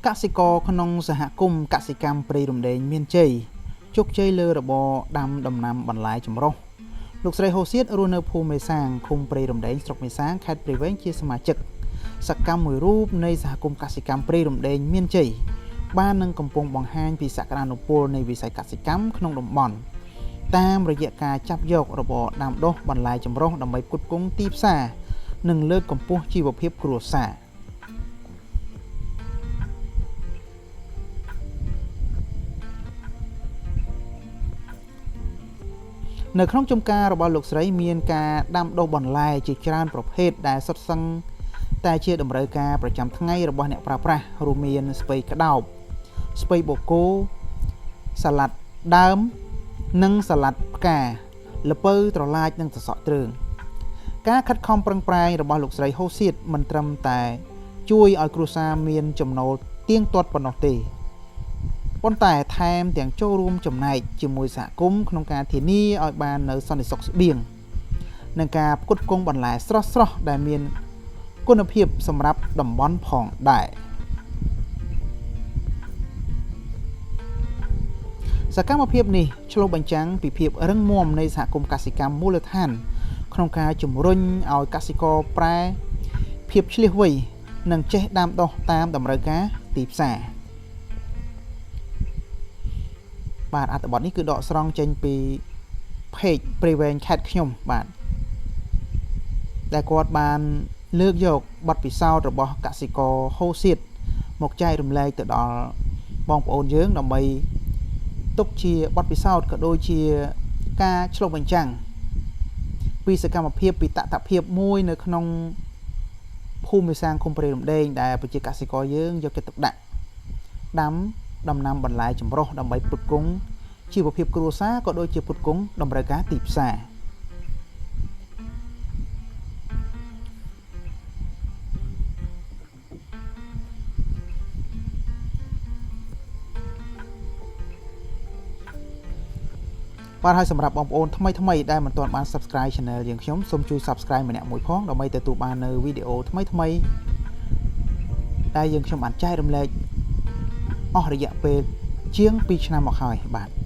កសិករក្នុងសហគមន៍កសិកម្មព្រៃរំដេងមានជ័យជោគជ័យលើរបរដាំដំណាំបន្លែចម្រុះលោកស្រីហូសៀតរស់នៅភូមិមេសាងឃុំព្រៃរំដេងស្រុកមេសាងខេត្តព្រៃវែងជាសមាជិកសកម្មមួយរូបនៃសហគមន៍កសិកម្មព្រៃរំដេងមានជ័យបាននឹងកំពុងបង្ហាញពីសក្តានុពលនៃវិស័យកសិកម្មក្នុងតំបន់តាមរយៈការចាប់យករបរដាំដុះបន្លែចម្រុះដើម្បីផ្គត់ផ្គង់ទីផ្សារនិងលើកកម្ពស់ជីវភាពគ្រួសារ។ នៅក្នុងចំការរបស់លោកស្រីមានការដាំដុះបន្លែជាច្រើនប្រភេទដែលសុទ្ធសឹងតែជាតម្រូវការប្រចាំថ្ងៃរបស់អ្នកប្រើប្រាស់រួមមានស្ពៃក្តោបស្ពៃបូកូសាឡាត់ដើមនិងសាឡាត់ផ្កាល្ពៅត្រឡាចនិងសសក់ទ្រើងការខិតខំប្រឹងប្រែងរបស់លោកស្រីហូសៀតមិនត្រឹមតែជួយឲ្យគ្រួសារមានចំណូលទៀងទាត់ប៉ុណ្ណោះទេប៉ុន្តែថែមទាំងចូលរួមចំណែកជាមួយសហគមន៍ក្នុងការធានាឲ្យបាននូវសន្តិសុខស្បៀងនិងការផ្គត់ផ្គង់បន្លែស្រស់ៗដែលមានគុណភាពសម្រាប់តំបន់ផងដែរសកម្មភាពនេះឆ្លុះបញ្ចាំងពីភាពរឹងមាំនៃសហគមន៍កសិកម្មមូលដ្ឋានក្នុងការជំរុញឲ្យកសិករប្រែភាពឈ្លាសវៃនិងចេះដាំដុះតាមតម្រូវការទីផ្សារបាទអត្ថបទនេះគឺដកស្រង់ចេញពី page ព្រៃវែងខេត្តខ្ញុំបាទដែលគាត់បានលើកយកបទពិសោធន៍របស់កសិករហូសៀតមកចែករំលែកទៅដល់បងប្អូនយើងដើម្បីទុកជាបទពិសោធន៍ក៏ដូចជាការឆ្លុះបញ្ចាំងពីសកម្មភាពពីតថភាពមួយនៅក្នុងភូមិសាងឃុំព្រៃរំដេងដែលប្រជាកសិករយើងយកចិត្តទុកដាក់ដាំដំណាំបន្លែចម្រុះដើម្បីផ្គត់ផ្គង់ជីវភាពគ្រួសារក៏ដូចជាផ្គត់ផ្គង់តម្រូវការទីផ្សារបាទហើយសម្រាប់បងប្អូនថ្មីថ្មីដែលមិនទាន់បាន Subscribe Channel យើងខ្ញុំសូមជួយ Subscribe ម្នាក់មួយផងដើម្បីទទួលបាននៅវីដេអូថ្មីថ្មីដែលយើងខ្ញុំបានចែករំលែកអស់រយៈពេលជាង2ឆ្នាំមកហើយបាទ។